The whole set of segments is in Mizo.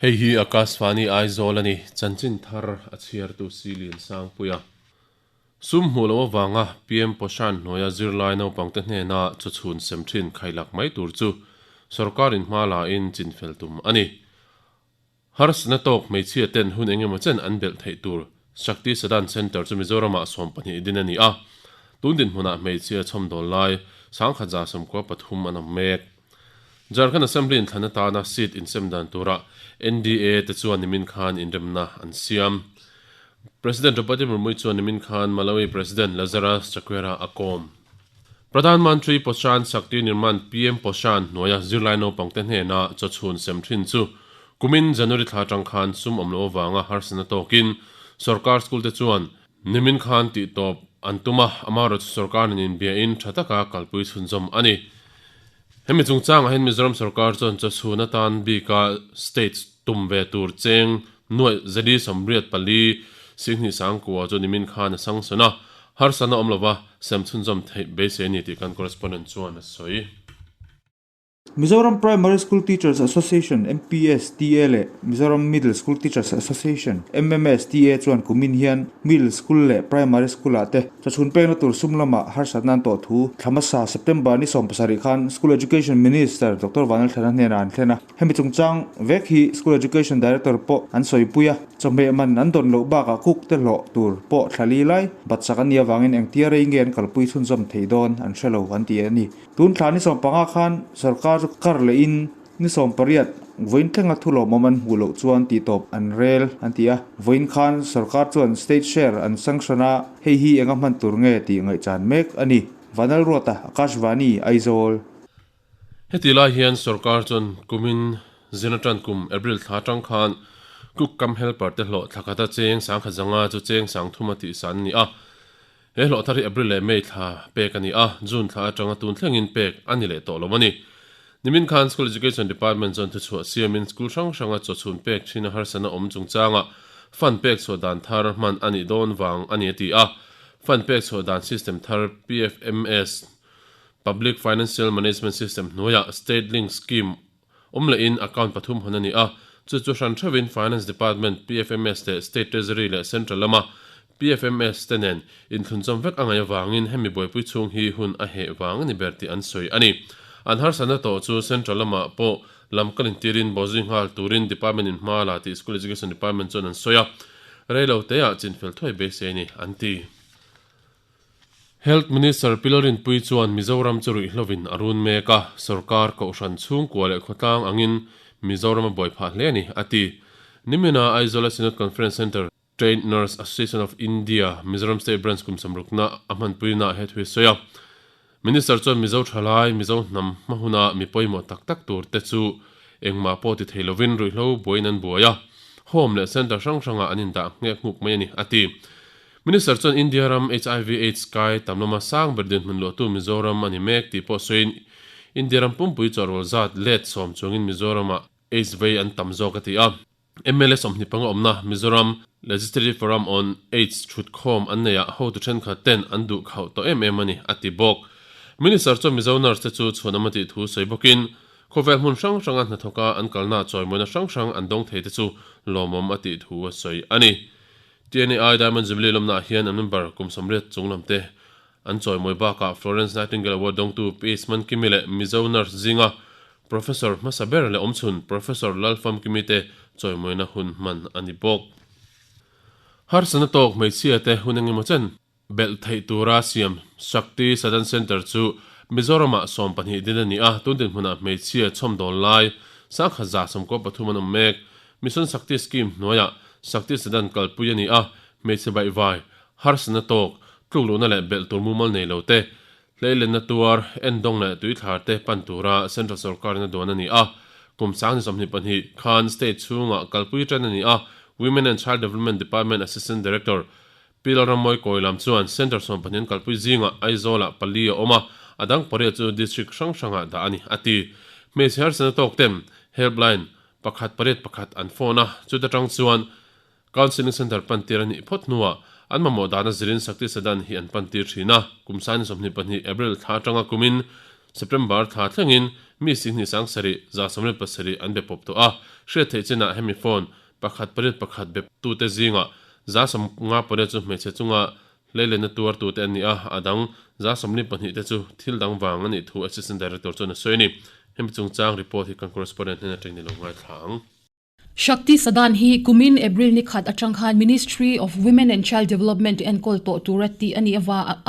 Hei hi Akashvani Aizawl a ni, chanchin thar a chhiartu Silian Sangpuia. Sum hmuh loh avanga PM Poshan hnuaia zirlai naupangte hnena chawchhun sem thin khailak mai tur chu sawrkarin hma la in chinfel tum a ni. Harsatna tawk hmeichhia ten hun engemaw chen an belh theih tur Shakti Sadan Centre chu Mizoramah 12 din a ni a, tun dinhmunah hmeichhia chhawmdawl lai 1193 an awm mek. Jharkhand Assembly inthlan atana seat insem dan turah NDA te chuan nimin khan inremna an siam. President Draupadi Murmu chuan nimin khan Malawi President Lazarus Chakwera a kawm. Pradhan Mantri Poshan Shakti Nirman, PM Poshan, hnuaia zirlai naupangte hnena chawchhun sem thin chu kumin January thla atang khan sum awm loh avanga harsatna tawkin sorkar school te chuan nimin khan tihtawp an tum a, amaherawhchu sorkar nen inbiain tha taka kalpui chhunzawm a ni. Hemi chungchangah hian Mizoram sorkar chuan chawchhun atan bika state tum ve tur cheng nuaih zali 84 singhnih sangkua chu nimin khan a sangsawn a, harsatna awm lova sem chhunzawm theih beisei a ni tih kan correspondent chuan a sawi. Mizoram Primary School Teachers Association, MPSTA, leh Mizoram Middle School Teachers Association, MMSTA, chuan kumin hian Middle School leh Primary School-ah te Chawchhun pekna tur sum lamah harsatna an tawh thu thla hmasa September ni 17 khan School Education Minister Doctor Vanlalthlana hnenah an thlen a. Hemi chungchang vek hi School Education Director pawh an sawipui a, chawhmeh man an dawn loh bakah cook te hlawh tur pawh thla li lai bat sak an nih avangin engtia rei nge an kalpui chhunzawm thei dawn an hre lo an ti a ni. Tun thla ni 15 khan sorkar chu kar lehin Ni 18, vawiin thlenga thu lawmawm an hmuh loh chuan tihtawp an rel an ti a. Vawiin khan sorkar chuan state share an sanction a, hei hi enga hman tur nge tih ngaihchan mek a ni. Vanlalruata, Akashvani, Aizawl. Heti lai hian sorkar chuan kumin zirna tan kum April thla atang khan Cook Cum Helper te hlawh thla khata cheng 1005 chu cheng 30 a tihsan a ni a. He hlawh thar hi April leh May thla pek a ni a, June thla atanga tun thlengin pek a ni leh tawh lo a ni. Nimin khan School Education Department chuan thuchhuah siamin school hrang hranga chawchhun pek thina harsatna awm chungchangah fund pek chhuah dan thar hman a nih dawn vang a ni a ti a. Fund pek chhuah dan system thar PFMS, Public Financial Management System, hnuaiah State Link Scheme awm lehin account pathum hawn a ni a, chu chu hran theuhin Finance Department, PFMS leh State Treasury leh Central lama PFMS te nen inthlunchawm vek a ngaih avangin hemi buaipui chhung hi hun a heh vang a ni ber tih an sawi a ni. An harsatna tawh chu Central lamah pawh lam kal intirin bawhzui nghal turin Department in hma la tih School Education Department chuan an sawi a, reilo teah chinfel thuai beisei a ni an ti. Health Minister Pi Lalrinpuii chuan Mizoram chu ruihhlovin a run mek a, sorkar kohhran chhungkua leh khawtlang angin Mizoram a buai phah hle a ni, a ti. Nimina Aizawl-a Synod Conference Centre, Trained Nurse Association of India, Mizoram State Branch kum samrukna a hmanpuinaah he thu hi a sawi a. Minister chuan Mizo thalai, Mizo hnam hma huna mi pawimawh tak tak tur te chu engmah pawh ti thei lovin ruihhlo buaiin an buai a, home leh centre hrang hrangah an indah nghek nghuk mai a ni, a ti. Minister chuan India ram hiv aids kai tam lama sang ber dinhmun luahtu Mizoram a ni mek tih pawh sawiin India ram pumpui chawhrawl zat let sawm chungin Mizoramah aids vei an tam zawk a ti a. Mla 25 awmna Mizoram Legislative Forum on aids thutkhawm an neihah hotu thenkhat ten an duh khauh tawh em em a ni a ti bawk. Minister chuan Mizo nurse te chu chhuanawm a tih thu sawi bawkin khawvel hmun hrang hranga hnathawka an kalna chawimawina hrang hrang an dawng thei te chu lawmawm a tih thu a sawi a ni. TNAI Diamond Jubilee lawmnaah hian an member kum 80 chung lam te an chawimawi bakah Florence Nightingale Award dawngtu Pi Isman Kimi leh Mizo nurse zinga Professor hmasa ber leh awmchhun Professor Lalfamkimi te chawimawina hun hman a ni bawk. Harsatna tawk hmeichhia te hun engemaw chen belh theih tura siam Shakti Sadan Centre chu Mizoramah 12 din a ni a, tun dinhmunah hmeichhia chhawmdawl lai 1193 an awm mek. Mission Shakti Scheme hnuaiah Shakti Sadan kalpui a ni a, hmeichhe baihvai, harsatna tawk, tlukluhna leh belh tur mumal nei lo te, hleilenna tuar, endawng leh tuithlar te pan tura Central Sorkarin a duan a ni a. Kum 2022 khan State chhungah kalpui tan a ni a, Women and Child Development Department Assistant Director Pi Lalrammawi Kawi lam chuan Centre 12 an kalpui zingah Aizawlah pali a awm a, a dang pariat chu District hrang hrangah dah a ni, a ti. Hmeichhe harsatna tawk ten Helpline pakhat pariat pakhat an phone a, chuta tang chuan Counselling Centre pantir a nih phawt hnuah an mamawh dana zirin Shakti Sadan hi an pantir thin a, kum 2022 April thla atanga kumin September thla thlengin mi singhnih sangsarih 177 an be pawp tawh a, hriat theih chinah hemi phone pakhat pariat pakhat be tute zingah 58 chu hmeichhe chunga hleilenna tuartute an ni a, a dang 42 te chu thil dang vang a nih thu Assistant Director chuan a sawi a ni. Hemi chungchang report hi kan correspondent hnen atangin i lo ngaithla ang. Shakti Sadan hi kumin April ni khat atang khan Ministry of Women and Child Development enkawl tawh tura tih a nih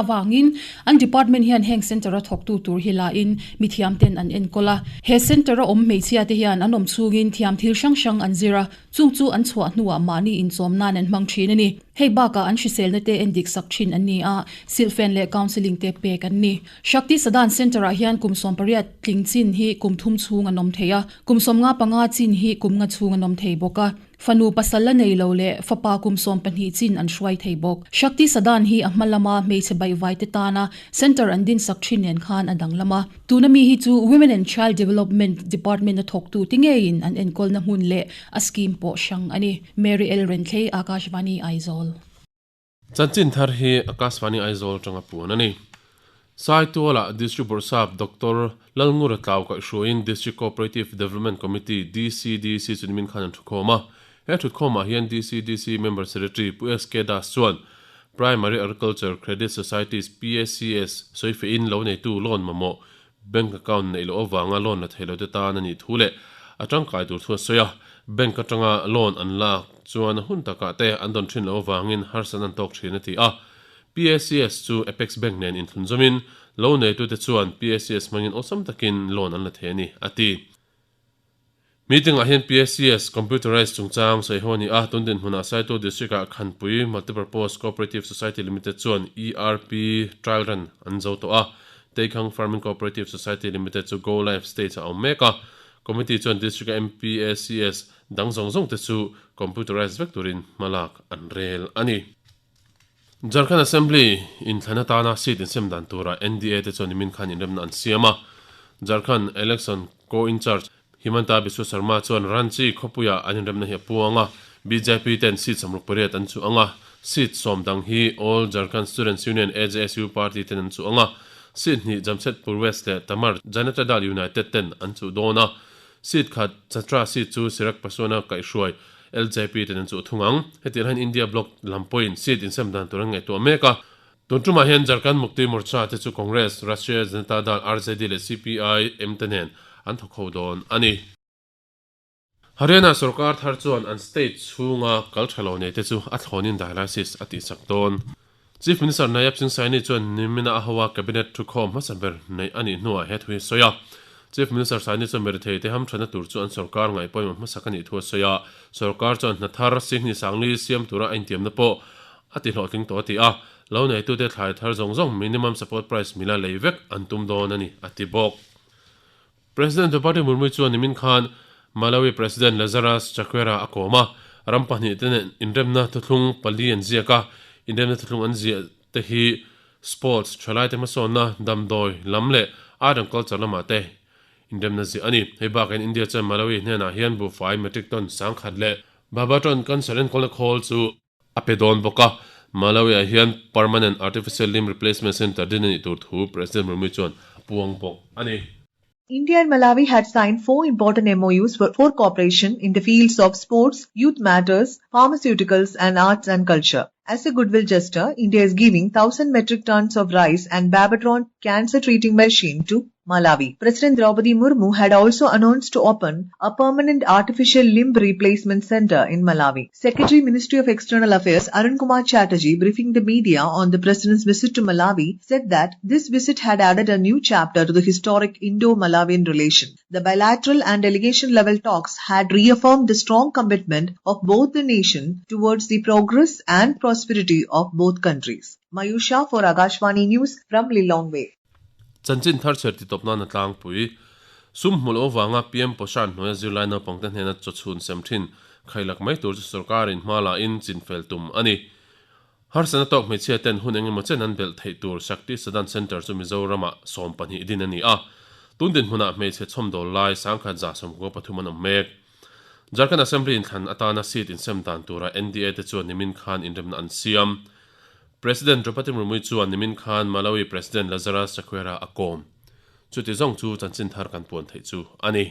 avangin an department hian heng centre a thawktu tur hi la in mithiam ten an enkawl a. He centre a awm hmeichhia te hian an awm chhungin thiam thil hrang hrang an zir a, chung chu an chhuah hnuah mahni inchawm nan an hmang thin a ni. Hei bakah an hriselna te endik sak thin an ni a, silhfen leh counselling te pek an ni. Shakti Sadan Centre-ah hian kum 18 tling chin hi kum thum chhung an awm thei a, kum 55 chin hi kum nga chhung an awm thei bawk a. Fanu pasal la nei lo leh fapa kum 12 chin an hruai thei bawk. Shakti Sadan hi a hma lama hmeichhe baihvai te tana centre an dinsak thin nen khan a danglam a. Tuna mi hi chu Women and Child Development Department-a thawktu te ngeiin an enkawlna hmun leh a scheme pawh hrang a ni. Mary L. Renthlei, Akashvani, Aizawl. Chanchin thar hi Akashvani Aizawl atanga puan a ni. Saitualah District Bawrhsap Doctor Lalngura Tlau kaihhruaiin District Cooperative Development Committee, DCDC, chu nimin khan an thukhawm a. He thutkhawmah hian DCDC Member Secretary Pu SK Das chuan Primary Agriculture Credit Societies, PACS, sawifehin lo neitu loan mamawh Bank account neih loh avanga loan la thei lote tan a nih thu leh a tangkai tur thu a sawi a. Bank atanga loan an lak chuan a hun takah te an dawn thin loh avangin harsatna an tawk thin a ti a. PACS chu Apex Bank nen inthlun zawmin lo neitute chuan PACS hmangin awlsam takin loan an la thei a ni, a ti. Meeting ah hian PACS computerized chungchang sawi ho a ni a, tun dinhmunah Saitual District ah Khanpui Multipurpose Cooperative Society Limited chuan ERP trial run an zo tawh a, Teikhang Farming Cooperative Society Limited chu go live stage ah a awm mek a, Committee chuan District a MPACS dang zawng zawng te chu computerized vek turin hmalak an rel a ni. Jharkhand Assembly inthlan atana seat insem dan turah NDA te chuan nimin khan inremna an siam a. Jharkhand Election Co-in-Charge Himanta Biswa Sarma chuan Ranchi khawpuiah an inremna hi a puang a, bjp ten seat 68 an chuh ang a, seat sawm dang hi All Jharkhand Students Union, AJSU, party ten an chuh ang a, seat hnih Jamshedpur West leh Tamar Janata Dal United ten an chuh dawn a, seat khat Chatra seat chu Chirag Paswan-a kaihhruai LJP ten an chuh thung ang. Hetiang hian India bloc lam pawhin seat insem dan tur an ngaihtuah mek a. Tun tumah hian Jharkhand Mukti Morcha te chu Congress, Rashtriya Janata Dal, RJD leh CPI, M te nen an thawk ho dawn a ni. Haryana sorkar thar chuan an state chhunga kal tha lo nei te chu a thlawnin dialysis a tihsak dawn. Chief Minister Nayab Singh Saini chuan nimina a hoa Cabinet thukhawm hmasa ber neih a nih hnuah he thu hi a sawi a. Chief Minister Saini chuan mirethei te hamthatna tur chu an sorkar ngaih pawimawh hmasak a nih thu a sawi a. Sorkar chuan hna thar Singhni Sangli siam tura a intiamna pawh a ti hlawhtling tawh a ti a. Lo neitute thlai thar zawng zawng minimum support price mila lei vek an tum dawn a ni, a ti bawk. President Draupadi Murmu chuan nimin khan Malawi President Lazarus Chakwera a kawm a, ram pahnih te nen inremna thuthlung pali an ziak a, inremna thuthlung an ziah te hi sports, thalaite hmasawnna, damdawi lam leh art and culture lamah te inremna ziah a ni. Hei bakah India chuan Malawi hnenah hian buhfai metric ton 10,000 leh Babatron cancer enkawlna khawl chu a pe dawn bawk a, Malawi-ah hian Permanent Artificial Limb Replacement Centre din a nih tur thu President Murmu chuan a puang bawk a ni. India and Malawi had signed four important MOUs for, for cooperation in the fields of sports, youth matters, pharmaceuticals and arts and culture. As a goodwill gesture, India is giving 1000 metric tons of rice and Babatron cancer treating machine to Malawi. President Draupadi Murmu had also announced to open a permanent artificial limb replacement center in Malawi. Secretary Ministry of External Affairs Arun Kumar Chatterjee briefing the media on the president's visit to Malawi said that this visit had added a new chapter to the historic Indo-Malawian relation. The bilateral and delegation level talks had reaffirmed the strong commitment of both the nation towards the progress and prosperity of both countries. Mayusha for Akashvani News from Lilongwe. Chanchin thar chher titawp nan a tlangpui. Sum hmu loh avanga PM Poshan hnuaia zirlai naupangte hnena chawchhun sem thin khailak mai tur chu sorkarin hma la in chinfel tum a ni. Harsatna tawk hmeichhia ten hun engemaw chen an belh theih tur Shakti Sadan Centre chu Mizoramah 12 din a ni a. Tun dinhmunah hmeichhe chhawmdawl lai 10,123 an awm mek. Jharkhand Assembly inthlan atana seat insem dan tura NDA te chuan nimin khan inremna an siam. President Draupadi Murmu chuan nimin khan Malawi President Lazarus Chakwera a kawm. Chuti zawng chu chanchin thar kan puan theih chu a ni.